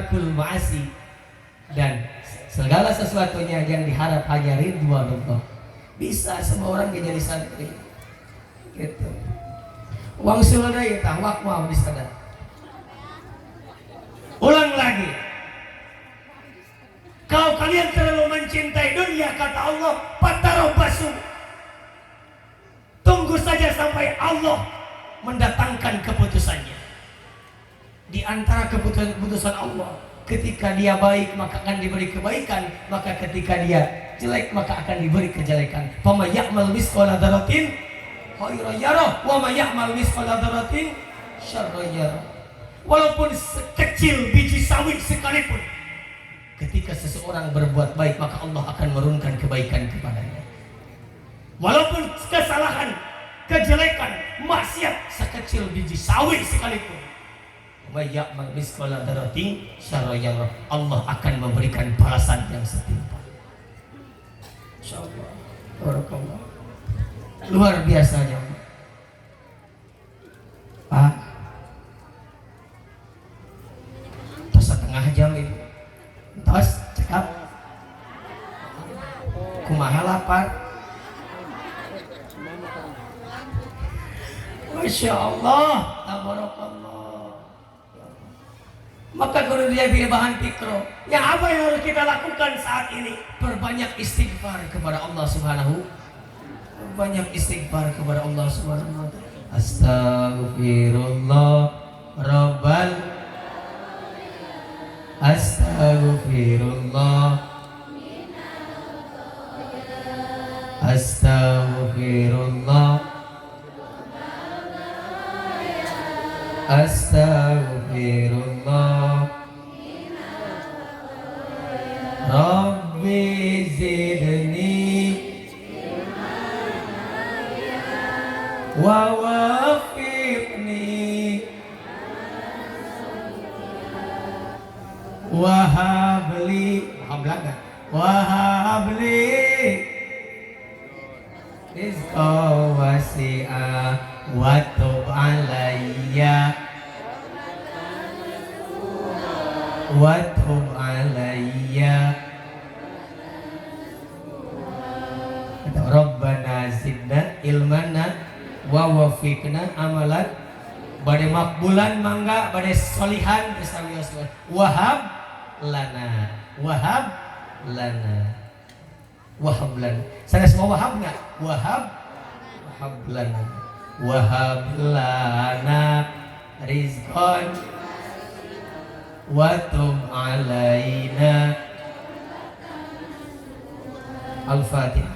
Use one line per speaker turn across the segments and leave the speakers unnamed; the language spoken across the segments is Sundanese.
tarkul ma'asi, dan segala sesuatunya yang diharap hanya ridwanullah. Bisa semua orang jadi santri gitu. Wangsul deui tah wak mau bisa. Ulang lagi. Kalau kalian terlalu mencintai dunia, kata Allah, fatarabbasu. Tunggu saja sampai Allah mendatangkan keputusannya. Di antara keputusan-keputusan Allah, ketika dia baik maka akan diberi kebaikan, maka ketika dia jelek maka akan diberi kejelekan. Faman ya'mal misqala dzarratin khairan yarah wa may ya'mal misqala dzarratin syarran yarah. Walaupun sekecil biji sawi sekalipun, ketika seseorang berbuat baik maka Allah akan menurunkan kebaikan kepadanya. Walaupun kesalahan, kejelekan, maksiat sekecil biji sawi sekalipun, wa ya'mal misqala dzarratin syarran yarah, Allah akan memberikan balasan yang setimpal. Insyaallah. Barakallah. Luar biasanya. Pak, tos setengah jam itu. Tos cekap. Kumaha lapar? Masya Allah, tabarakallah. Maka kalau dia pilih bahan pikro, yang apa yang harus kita lakukan saat ini? Perbanyak istighfar kepada Allah Subhanahu. Banyak istighfar kepada Allah Subhanahu wa taala. Astaghfirullah rabbal astaghfirullah astaghfirullah astaghfirullah rabbi zidni wa wafiqni wahabli wahabli rizqa wasi'a wa tub alayya wa tub alayya. Rabbana zidna ilmana wa wafiqna amalan bade makbulan mangga bade solihan besawios wahab lana wahab lana wahab lana. Sana semua wahab nggak? Wahab wahab lana wahab lana rizqan wa tub alaina. Al-Fatihah.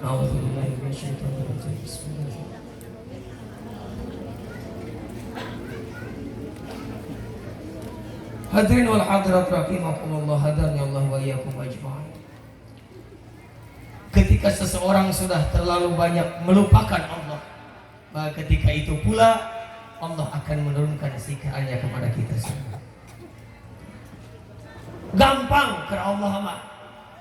A'udzubillahi minasyaitonir rajim. Bismillahirrahmanirrahim. Hadirin wal hadirat rahimakumullah, hadani Allah wa iyyakum ajma'in. Ketika seseorang sudah terlalu banyak melupakan Allah, maka ketika itu pula Allah akan menurunkan siksaannya kepada kita semua. Gampang ke Allah mah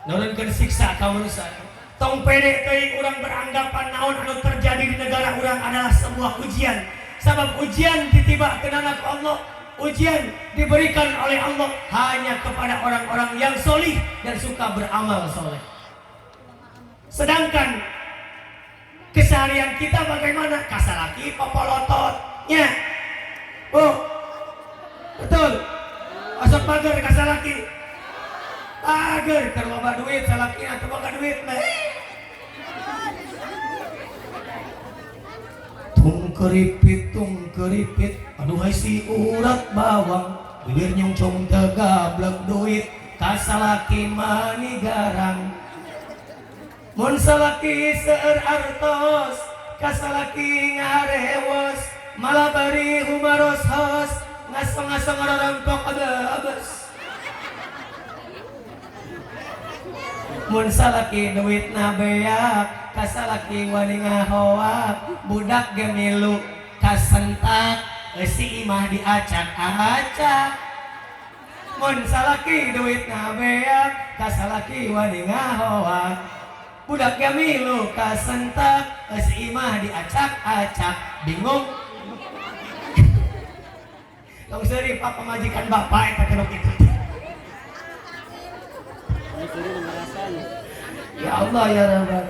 nurunkan siksa ka manusia. Tong pede teuing urang beranggapan naon anu terjadi di negara urang adalah sebuah ujian. Sabab ujian ditibakeun ku Allah, ujian diberikan oleh Allah hanya kepada orang-orang yang solih dan suka beramal soleh. Sedangkan keseharian kita bagaimana? Kasalaki popolototnya. Bu, betul. Asal pagar kasalaki. Pagar keur loba duit salaki atau boga duit mah. Tung keripit, aduhai si urat bawang, bibir nyungcung tegablek duit, kasalaki mani garang. Mun salaki seueur artos, kasalaki ngarewos, malah bari humaros hos, ngasong-ngasong rarampok abes. Mun salaki duit na beak, kasalaki wani ngahoak, budak ge milu kasentak, eusi imah diacak-acak. Mun salaki duit na beak, kasalaki wani ngahoak, budak ge milu kasentak, eusi imah diacak-acak. Bingung? Tong seuri, Pak, pamajikan bapak eta teh kitu. Ya Allah ya Rabbal.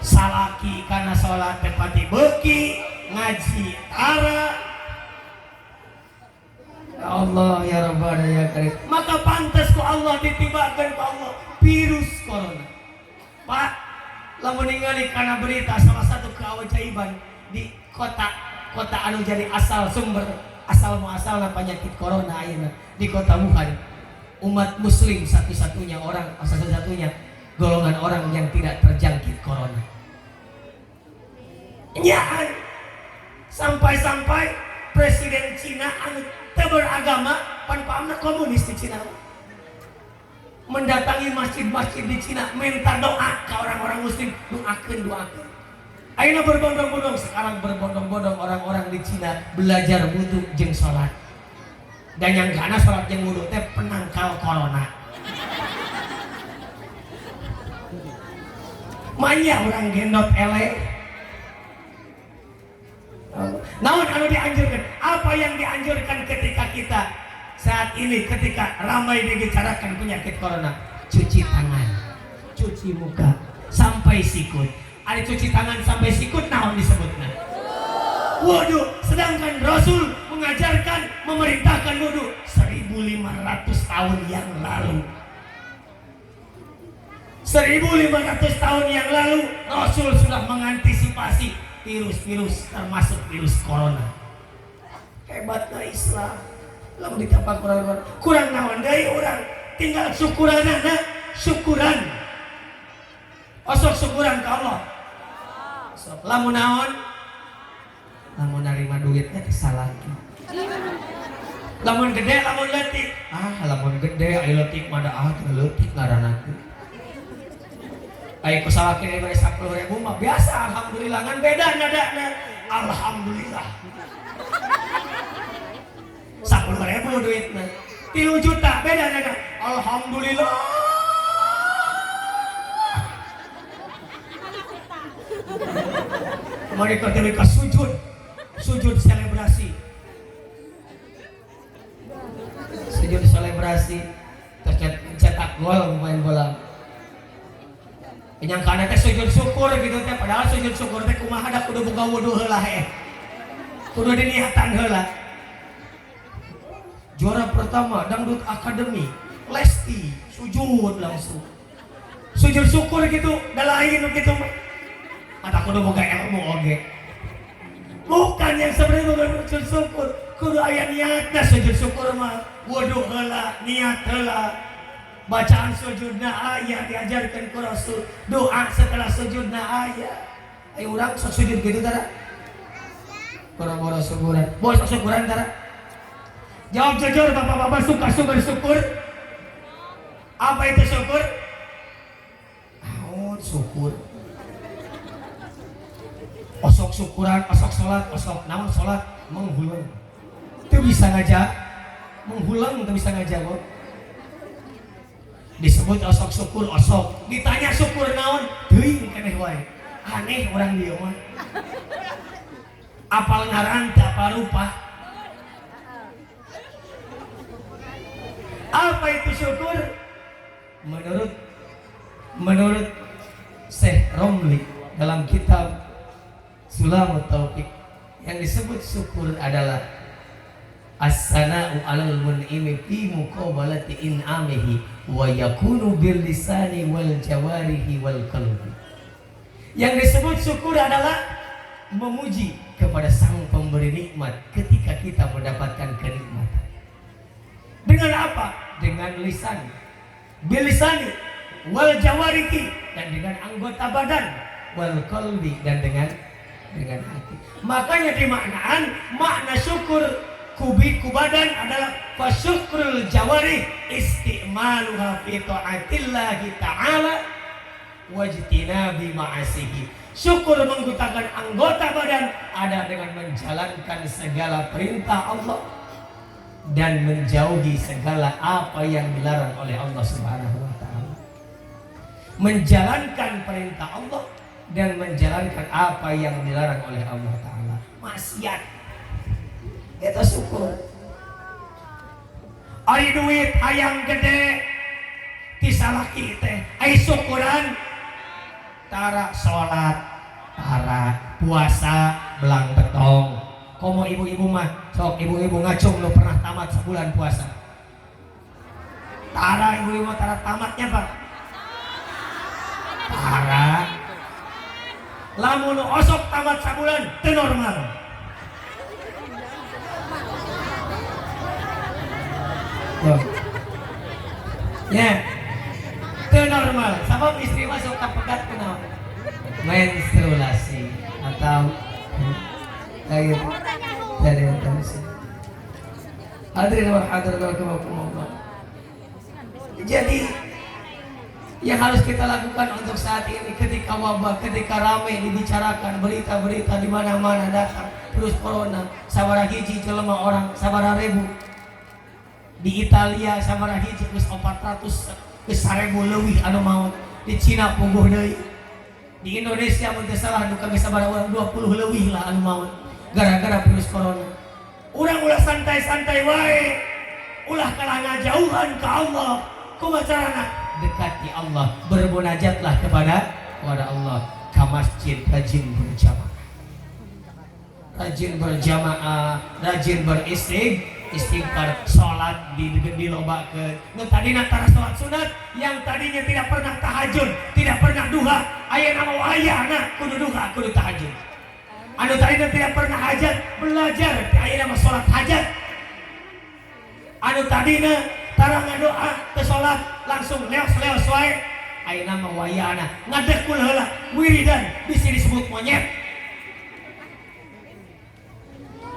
Salaki kana salat teh pati beuki, ngaji tara. Ya Allah ya Rabbana ya Karim. Maka pantas ku Allah ditibakan ku Allah virus corona. Pak, lamun ningali kana berita salah satu keajaiban di kota kota anu jadi asal sumber asal muasalna penyakit corona ayeuna di kota Wuhan. Umat muslim satu-satunya orang, satu-satunya golongan orang yang tidak terjangkit corona. Nyaan sampai-sampai presiden Cina anu teu beragama, pan paamna komunis di Cina, mendatangi masjid-masjid di Cina minta doa ke orang-orang muslim, doakeun, doakeun. Ayeuna berbondong-bondong, sekarang berbondong-bondong orang-orang di Cina belajar wudu jeung salat. Dan yang karena salat jeung wudu teh penangkal corona. Manya orang gendot eleh. Naon anu dianjurkan? Apa yang dianjurkan ketika kita saat ini ketika ramai dibicarakan penyakit corona? Cuci tangan, cuci muka sampai sikut. Ada cuci tangan sampai sikut naon disebutnya? Wudu. Sedangkan Rasul mengajarkan, memerintahkan wudu 1500 tahun yang lalu. 1500 tahun yang lalu Rasul sudah mengantisipasi virus-virus termasuk virus corona. Hebatnya Islam. Lamun ditambah kurang kurang naon deui urang, tinggal syukuranana, syukuran. Osok syukuran ke Allah. Sok lamun naon? Lamun narima duitnya salaki. Lamun gede, lamun leutik. Ah, lamun gede aya leutik mah da ah teu leutik ngaranna teh. Ayo ku salaki diberi 10.000 mah biasa, alhamdulillah, ngan beda nadana. Alhamdulillah. 10.000 duitna. 3 juta beda nada. Alhamdulillah. Mereka mereka sujud, sujud selebrasi, sujud selebrasi, terus cetak gol main bola. Penyangkaan teh sujud syukur gitu teh, padahal sujud syukur teh kumaha da kudu boga wudu heula heh. Kudu diniatan heula. Juara pertama Dangdut Akademi, Lesti sujud langsung. Sujud syukur gitu, da lain gitu mah. Mata kudu boga ilmu oge. Bukan yang sebenarnya bukan sujud syukur, kudu aya niatna sujud syukur mah. Wudu heula, niat heula. Bacaan sujudna aya diajarkan ku Rasul, doa setelah sujudna aya. Ayo urang sok sujud gitu tara. Boro-boro syukuran. Boro sok syukuran tara. Jawab jujur bapak-bapak, suka syukur syukur? Apa itu syukur? Naon syukur? Osok syukuran, osok sholat, osok naon sholat menghulang. Itu bisa ngajak menghulang, itu bisa ngajak. Disebut osok syukur, osok. Ditanya syukur naon? Teuing keneh wae. Aneh orang dia mah. Apal ngaran teu apal rupa. Apa itu syukur? Menurut menurut Syekh Romli dalam kitab Sulamut Taufik, yang disebut syukur adalah as-sana'u 'alal mun'imi fi muqabalati in'amihi wa yakunu bil lisani wal jawarihi wal qalbi. Yang disebut syukur adalah memuji kepada sang pemberi nikmat ketika kita mendapatkan kenikmatan. Dengan apa? Dengan lisan. Bil lisani wal jawarihi, dan dengan anggota badan, wal qalbi, dan dengan hati. Makanya dimaknaan makna syukur kubi kubadan adalah fasyukrul jawari istimaluha fi taatillahi ta'ala wajtinabi ma'asihi. Syukur menggunakan anggota badan ada dengan menjalankan segala perintah Allah dan menjauhi segala apa yang dilarang oleh Allah Subhanahu wa taala. Menjalankan perintah Allah dan menjalankan apa yang dilarang oleh Allah taala. Maksiat. Eta syukur. Ari duit hayang gede ti salaki teh, ai syukuran tara salat, tara puasa belang betong. Komo ibu-ibu mah, sok ibu-ibu ngacung lu pernah tamat sebulan puasa. Tara ibu-ibu tara tamatnya, Pak. Tara. Lamun osok tamat sabulan teu normal. Tuh. Ya. Teu normal. Sabab istri masuk kapegat kunaon? Menstruasi atau kayak dari terus. Hadirin wal hadirat rahimakumullah. Jadi yang harus kita lakukan untuk saat ini ketika wabah, ketika ramai dibicarakan berita-berita di mana-mana datang terus corona, sabaraha hiji jelema orang, sabaraha ribu di Italia, sabaraha hiji geus 400 geus 1000 leuwih anu maot, di Cina pungguh deui, di Indonesia mun teu salah duka geus sabaraha urang 20 leuwih lah anu maot gara-gara virus corona. Urang ulah santai-santai wae, ulah kalah ngajauhan ka Allah. Kumaha carana? Dekati Allah, bermunajatlah kepada Allah, ke masjid rajin berjamaah, rajin berjamaah, rajin beristighfar, salat di lobakeun. Nu tadina tara salat sunat, yang tadinya tidak pernah tahajud, tidak pernah duha, ayeuna mah wayahna kudu duha, kudu tahajud. Anu tadina tidak pernah hajat, belajar, ayeuna mah salat hajat. Anu tadina tara ngadoa teu salat, langsung leos-leos wae, ayeuna mah wayahna ngadekul heula wiridan, bisi disebut monyet.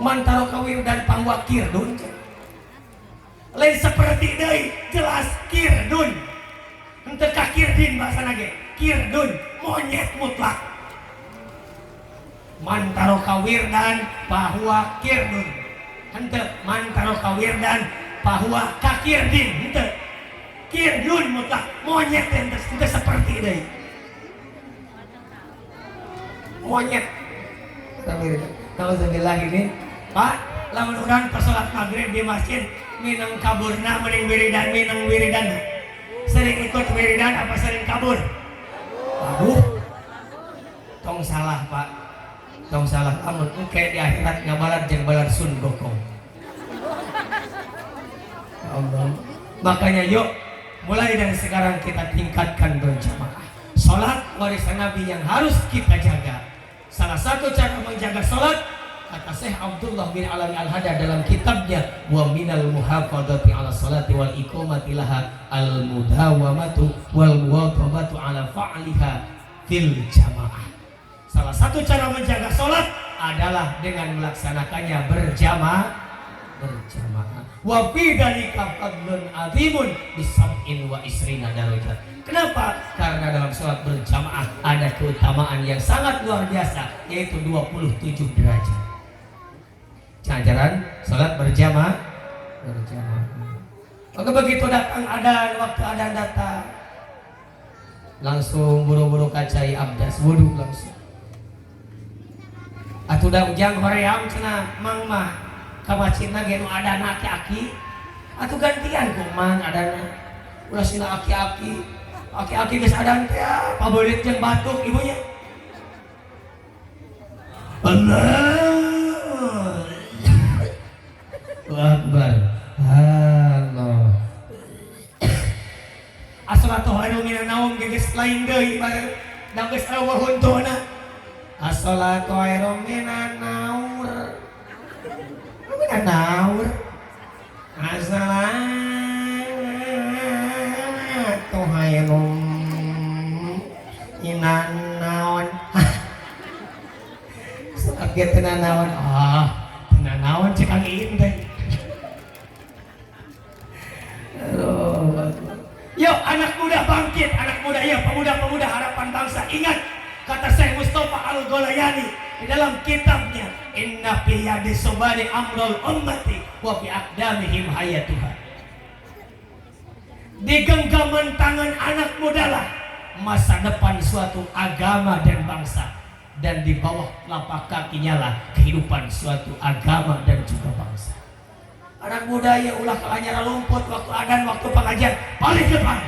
Mantaro ka wiridan pangwa kirdun, lain seperti deui, jelas kirdun, henteu ka kirdin bahasana ge, kirdun monyet mutlak. Mantaro ka wirdan bahwa kirdun, henteu mantaro ka wirdan bahwa kakirdin, henteu kirdun mutlak monyet, henteu seperti deui monyet. Nauzubillah ini Pak, lamun urang ke salat maghrib di masjid minang kaburna mending wiridan, minang wiridan. Sering ikut wiridan apa sering kabur? Aduh, tong salah Pak, tong salah. Lamun engke di akhirat ngabalar jeung balar Sun Gokong. Ya Allah. Makanya yuk mulai dari sekarang kita tingkatkan berjamaah. Salat warisan Nabi yang harus kita jaga. Salah satu cara menjaga salat, kata Syekh Abdullah bin Alawi Al-Haddad dalam kitabnya wa minal muhafadzati ala salati wal iqamati laha al mudawamatu wal muwadhabatu ala fa'liha fil jamaah. Salah satu cara menjaga salat adalah dengan melaksanakannya berjamaah, berjamaah. Wa fi dzalika fadlun azimun bisab'in wa isrina darajat. Kenapa? Karena dalam sholat berjamaah ada keutamaan yang sangat luar biasa, yaitu 27 derajat. Ajaran sholat berjamaah, berjamaah. Maka begitu datang adan, waktu adan datang, langsung buru-buru kacai abdas, wudhu langsung. Atuh da ujang hoream cenah mang mah ka masjidna ge nu adana aki-aki. Atuh gantian ku mang adana. Ulah sina aki-aki. Aki-aki geus adan teh pabeulit jeung batuk ibunya. Allah Akbar. Allah. As-salatu khairum minan naum geus lain deui bareng da geus eueuh huntuna. As-salatu khairum minan naur. Minan naur. As-salatu khairum minan naon. Salat ge teu naon. Ah, teu naon cek Kang Iin teh. Aduh. Yuk anak muda bangkit, anak muda, ya pemuda-pemuda harapan bangsa. Ingat kata Syekh Mustafa Al-Gholayani di dalam kitabnya, Inna fi yadi subani amrul ummati wa fi aqdamihim hayatuha. Di genggaman tangan anak mudalah masa depan suatu agama dan bangsa. Dan di bawah telapak kakinya lah kehidupan suatu agama dan juga bangsa. Anak muda ya, ulah ka lumput. Waktu adan, waktu pengajian, paling depan.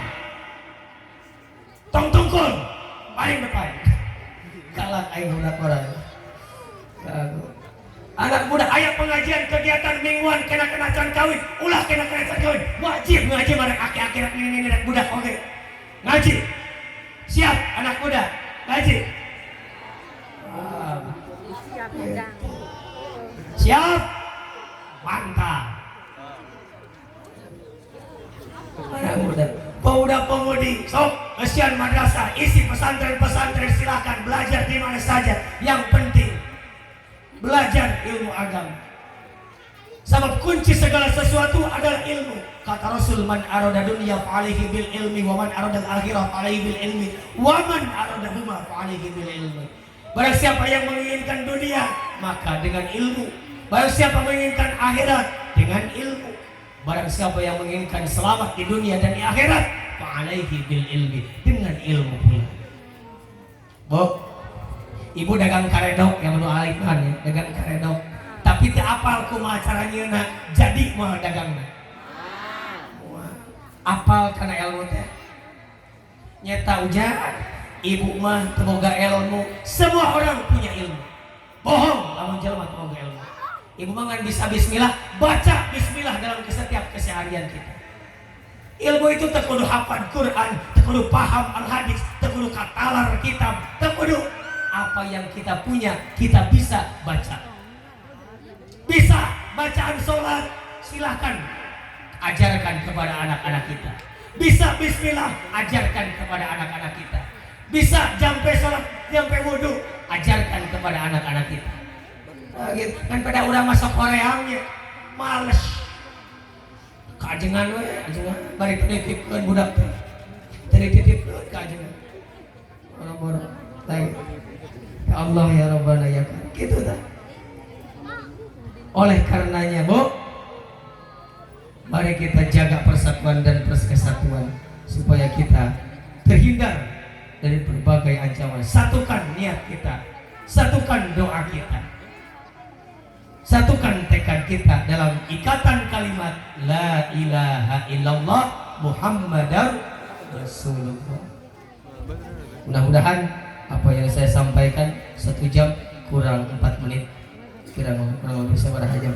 Tong tungkul, paling depan. Kalah aing budak orang. Anak muda, aya pengajian, kegiatan mingguan, kena kena can kawin, ulah kena kena can kawin, wajib ngaji. Anak aki-aki, anak ini, anak budak, oke ngaji. Siap anak muda ngaji? Ah.
Siap, Kang.
Siap, mantap. Anak muda, pemuda-pemudi, sok kesian madrasah, isi pesantren-pesantren, silakan belajar di mana saja, yang penting belajar ilmu agama. Sebab kunci segala sesuatu adalah ilmu. Kata Rasul, man arada dunya fa'alaihi bil ilmi wa man arada al-akhirah fa'alaihi bil ilmi wa man arada huma fa'alaihi bil ilmi. Barang siapa yang menginginkan dunia, maka dengan ilmu. Barang siapa menginginkan akhirat, dengan ilmu. Barang siapa yang menginginkan selamat di dunia dan di akhirat, fa'alaihi bil ilmi, dengan ilmu pula. Bu, ibu dagang karedok yang menu aliman ya, dagang karedok. Tapi teu apal kumaha cara nyieunna, jadi moal dagangna. Wah, apal kana ilmu teh. Nyeta ujar, ibu mah teu boga ilmu. Semua orang punya ilmu. Bohong lamun jelema teu boga ilmu. Ibu mah ngan bisa bismillah, baca bismillah dalam setiap keseharian kita. Ilmu itu teu kudu hafal Quran, teu kudu paham al-hadis, teu kudu katalar kitab, teu kudu. Apa yang kita punya, kita bisa baca. Bisa bacaan sholat, silahkan ajarkan kepada anak-anak kita. Bisa bismillah, ajarkan kepada anak-anak kita. Bisa jampe sholat, jampe wudhu, ajarkan kepada anak-anak kita. Nah, gitu. Kan pada udah masuk horeamnya, males. Kajengan we, ajengan bari titipkeun budak teh. Teu dititipkeun ka ajengan. Boro-boro. Lagi. Ya Allah ya Rabbana ya Karim. Gitu dah. Oleh karenanya, Bu, mari kita jaga persatuan dan persatuan supaya kita terhindar dari berbagai ancaman. Satukan niat kita, satukan doa kita, satukan tekad kita dalam ikatan kalimat la ilaha illallah Muhammadar Rasulullah. Mudah-mudahan apa yang saya sampaikan 1 jam kurang 4 menit, kurang kurang lebih sabaraha jam,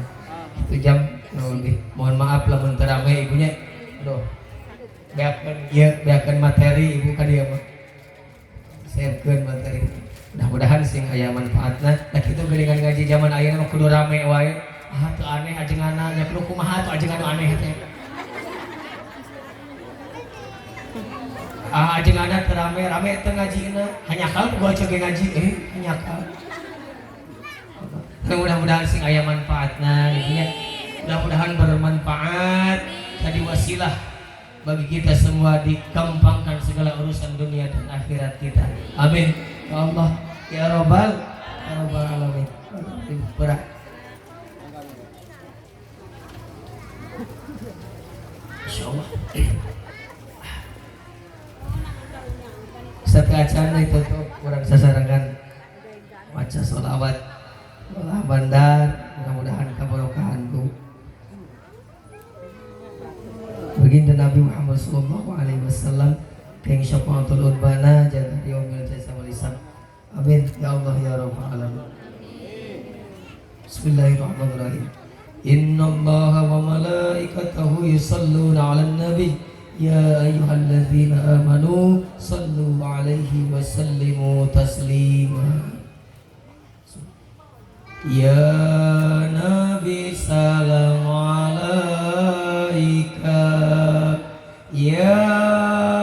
1 jam kurang lebih. Mohon maaf lamun teu rame ibunya. Aduh, beakeun ieu, beakeun materi ibu ka dieu mah, siapkeun materi. Mudah-mudahan sing aya manfaatna. Nah, kitu geuningan ngaji zaman ayeuna mah kudu rame wae. Ah, teu aneh ajenganna nya, kudu kumaha tuh ajengan nu aneh teh? Ah, ajenganna teu rame rame teu ngajina, hanyakal gua coge ngaji, eh hanyakal. Mudah-mudahan sing aya manfaatna gitu ya. Mudah-mudahan bermanfaat, jadi wasilah bagi kita semua digampangkan segala urusan dunia dan akhirat kita. Amin. Ya Allah ya Rabbal ya Rabbal alamin. Berat. Insyaallah. Satu acara ditutup kurang sasarangan maca sholawat olah bandar, mudah-mudahan keberkahan ku baginda Nabi Muhammad sallallahu alaihi wasallam keng syafaatul urbana jaga yaumil jasa wal hisab. Amin ya Allah ya rabbal alamin. Bismillahirrahmanirrahim. Inna Allah wa malaikatahu yusalluna 'alan nabi ya ayyuhalladzina amanu sallu 'alaihi wa sallimu taslima. Ya Nabi salam alaika, ya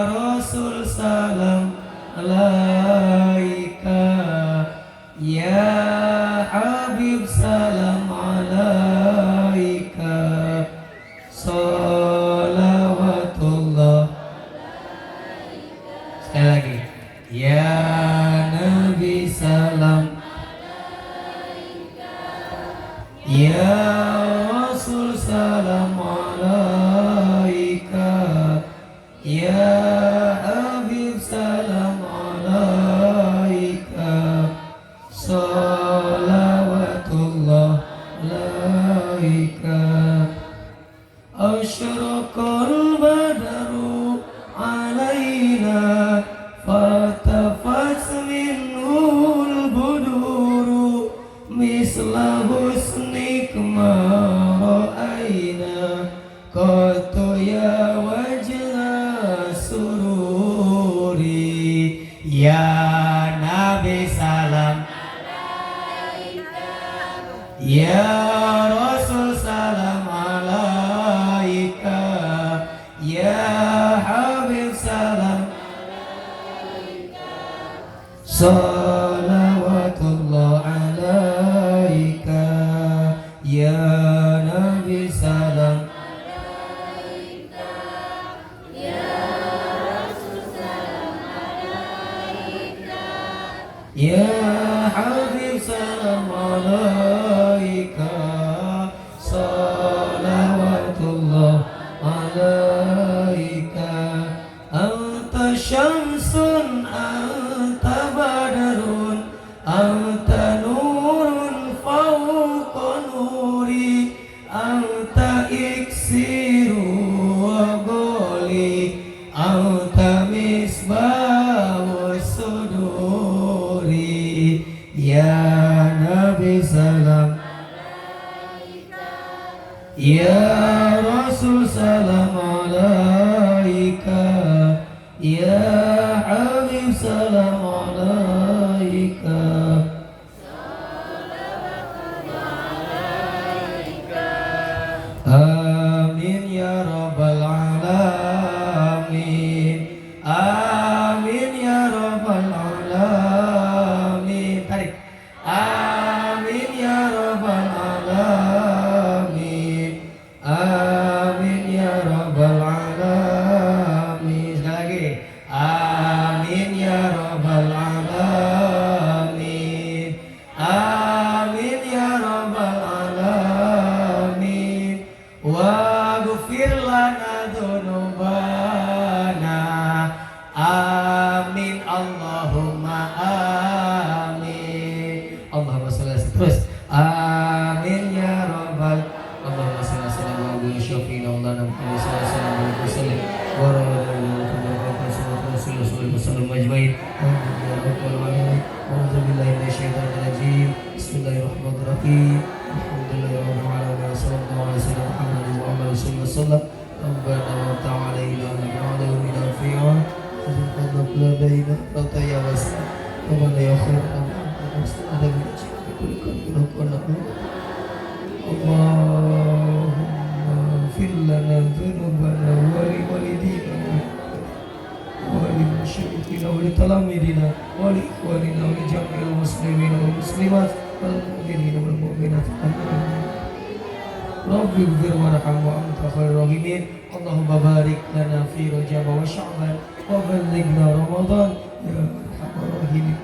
Rasul salam alaika, ya Habib salam alaika, salawatullah. Sekali lagi. Ya Nabi salam, ya Rasul salam. Asyraqal badru alaina fatafat minhul buduru misla husnik ma ra'ayna qatu ya wajha sururi. Ya Nabi salam alaika, ya Rasul salam alaika, ya Habib salam alaika, salawatullah alaika, ya Nabi salam
alaika, ya Rasul salam alaika,
ya Habib salam alaika, salawatullah alaika. Anta syamsun, anta badarun, anta nurun fawqa nuri, anta iksiru wa goli, anta misbahus suduri. Ya Nabi salam
alaika,
ya Rasul salam alaika, ya Habib salam alaika.
Salawatullah alaika.
Amin ya rabbal alamin. Amin ya rabbal alamin. Tarik. Amin ya rabbal alamin. Amin ya rabbal alamin. Sekali lagi. Amin ya rabbal alamin. Amin ya rabbal alamin. Waghfir lana dzunubana. Amin Allahumma amin. Allahumma sholli ala terus. Amin ya rabbal. Allahumma sholli ala sayyidina wa syafi'ina Maulana Muhammad sallallahu alaihi wasallam wa sallam ajmain. A'udzu billahi minasyaitonir rajim. Bismillahirrahmanirrahim. Alhamdulillahirabbil alamin. Sallallahu alaihi wasallam Muhammad wa ala alihi wasallam. Rabbana wa ta'ala ilahana wa ala fi'a. Ladaina tatayawasa. Rabbana ya khairana Allahumma ighfir lana dzunubana wa liwalidina wa limusyrikina wa litalamidina wa liikhwanina wa lijami'il muslimina wal muslimat wal mu'minina wal mu'minat. Rabbi ighfir warham wa anta khairur rahimin. Allahumma barik lana fi Rajab wa Sya'ban wa ballighna Ramadan ya arhamar rahimin.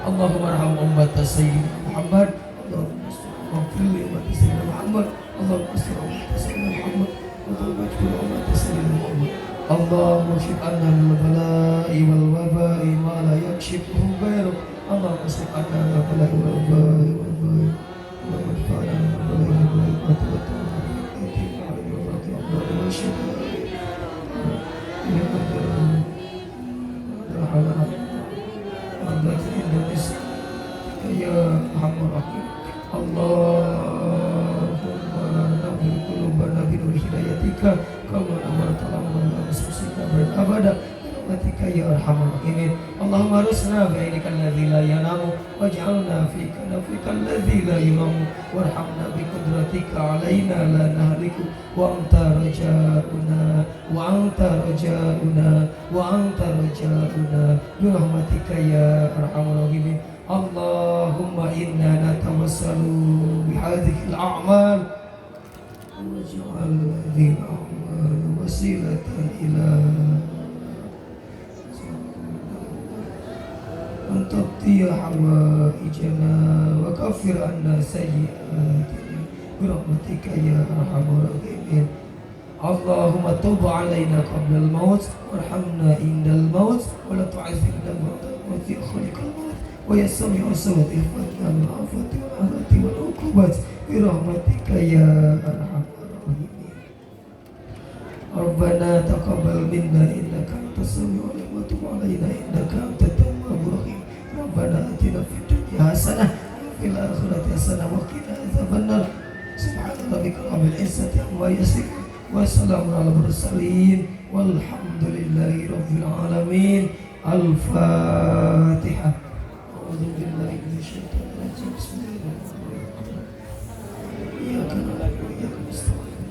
Allahumma arham ummata sayyidina Muhammad. Allahumma ighfir li ummati sayyidina Muhammad. Allahumma astur ummata sayyidina Muhammad. Allahumma ijbir ummata sayyidina Muhammad. Allahumma kshif anna al-bala'i wal waba'i ma la yakshifuhu ghairuk. Allahumma kshif anna al-bala'i wal waba'i wal waba'i. Allahumma idfa'na al-bala'i wal waba'i ya Arhamar Rahimin. Allahumma nawwir qulubana bi nuri hidayatika kama nawwarta lana nusika abada birahmatika ya Arhamar Rahimin. Allahumma rusna bi ainika alladzi la yanamu waj'alna fi kanafika alladzi la yuramu warhamna bi qudratika alaina la nahliku wa anta rajauna wa anta rajauna wa anta rajauna birahmatika ya Arhamar Rahimin. Allahumma inna natawassalu bihadhihi al-a'mal waj'al hadhihi al-a'mal wasilatan ila an taqdiya hawaijana wa kaffir anna sayyi'atina birahmatika ya arhamar rahimin. Allahumma tub alaina qabla al-maut warhamna indal maut wa la tu'azzibna ba'da al-maut ya khaliqal maut wa ya sami'u sawt ihfadna min afati wal ahati wal uqubat birahmatika ya arhamar rahimin. Rabbana taqabbal minna innaka antas samiul alim wa tub alaina innaka antat tawwabur rahim. Rabbana atina fid dunya hasanah wa fil akhirati hasanah wa qina adzabannar. Subhana rabbika rabbil izzati amma yasifun wa salamun alal mursalin walhamdulillahi rabbil alamin. Al-Fatihah. A'udzu billahi minasyaitonir rajim. Bismillahirrahmanirrahim. Iyyaka na'budu wa iyyaka nasta'in.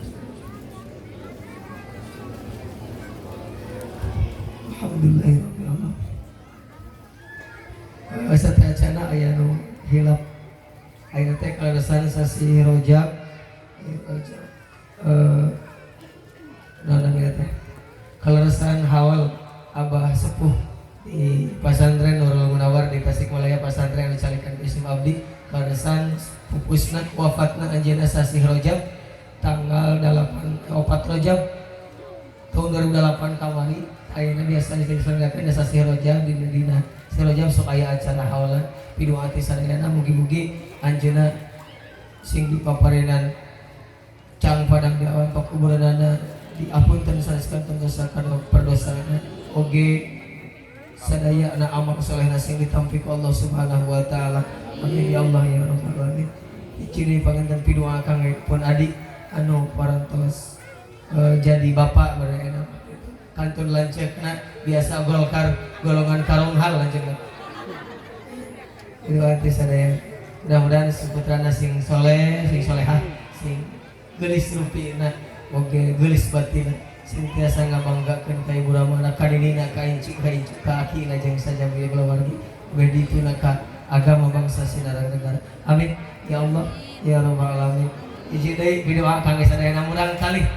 Alhamdulillahirabbil alamin. Sateuacana aya nu hilap. Ayeuna teh kaleresan sasi Rojab. Rojab. Naon teh? Kaleresan haul Abah sepuh di Pasantren Nurul Munawar di Tasikmalaya, pasantren anu dicalikan ku Isim Abdi, kaleresan pupusna, wafatna anjeunna sasi Rojab tanggal 8 4 Rojab tahun 2008 kamari. Ayeuna biasa diselenggarakeun sasi Rojab, di dina sasi Rojab sok aya acara haulan. Pidu'a ti sadayana, mugi-mugi anjeunna sing dipaparinan cang padang di awan pakuburanana, diapunten sanes kantun dosa kana perdosana, oge sadaya na amal solehna sing ditampi ku Allah Subhanahu wa taala. Amin ya Allah ya rabbal alamin. Ciri panginten pidu'a kangge pun adik anu parantos jadi bapak enak kantun lanceukna biasa Golkar, golongan karonghal lanceukna. Itu arti sadaya, mudah-mudahan putrana sing soleh, sing solehah, sing geulis rupina oge geulis batina, sing tiasa ngabanggakeun ka ibu ramana, ka ninina, ka incu, ka incu, ka akina, jeung sajabina keluargi we dituna ka agama bangsa sinarang negara. Amin ya Allah ya rabbal alamin. Hiji deui pidu'a kangge sadayana, murang kalih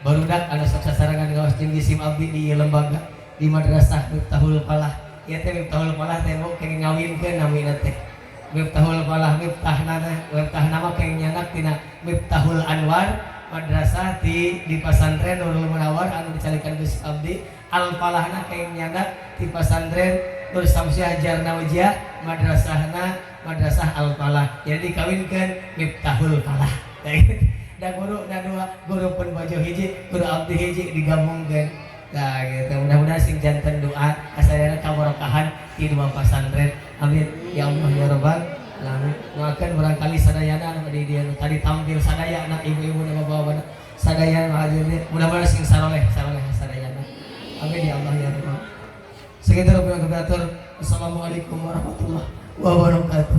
barudak anu sok sasarengan ngaos jeung Isim abdi di lembaga di Madrasah Miftahul Falah. Ieu teh Miftahul Falah teh mau kenging ngawinkeun namina teh Miftahul Falah, Miftahna, Miftahna mah kenging nyanak tina Miftahul Anwar, madrasah di Pasantren Nurul Munawar anu dicalikan Gus Abdi. Al Falahna kenging nyanak di Pasantren Nur Samsiah Jarnawijah, madrasahna Madrasah Al Falah, jadi dikawinkeun Miftahul Falah. Da guru da dua guru pun baju hiji, guru abdi hiji, digabungkeun. Nah gitu, mudah-mudahan sing janten doa asalna kabarokahan di dua pasantren. Amin ya Allah ya rabbal alamin. Doakeun barangkali sadayana anu di dieu tadi tampil sadayana, ibu-ibu dan bapak-bapak sadayana hadirin, mudah-mudahan sing saroleh saroleh sadayana. Amin ya Allah ya rabbal. Segitu. Wassalamualaikum warahmatullahi wabarakatuh.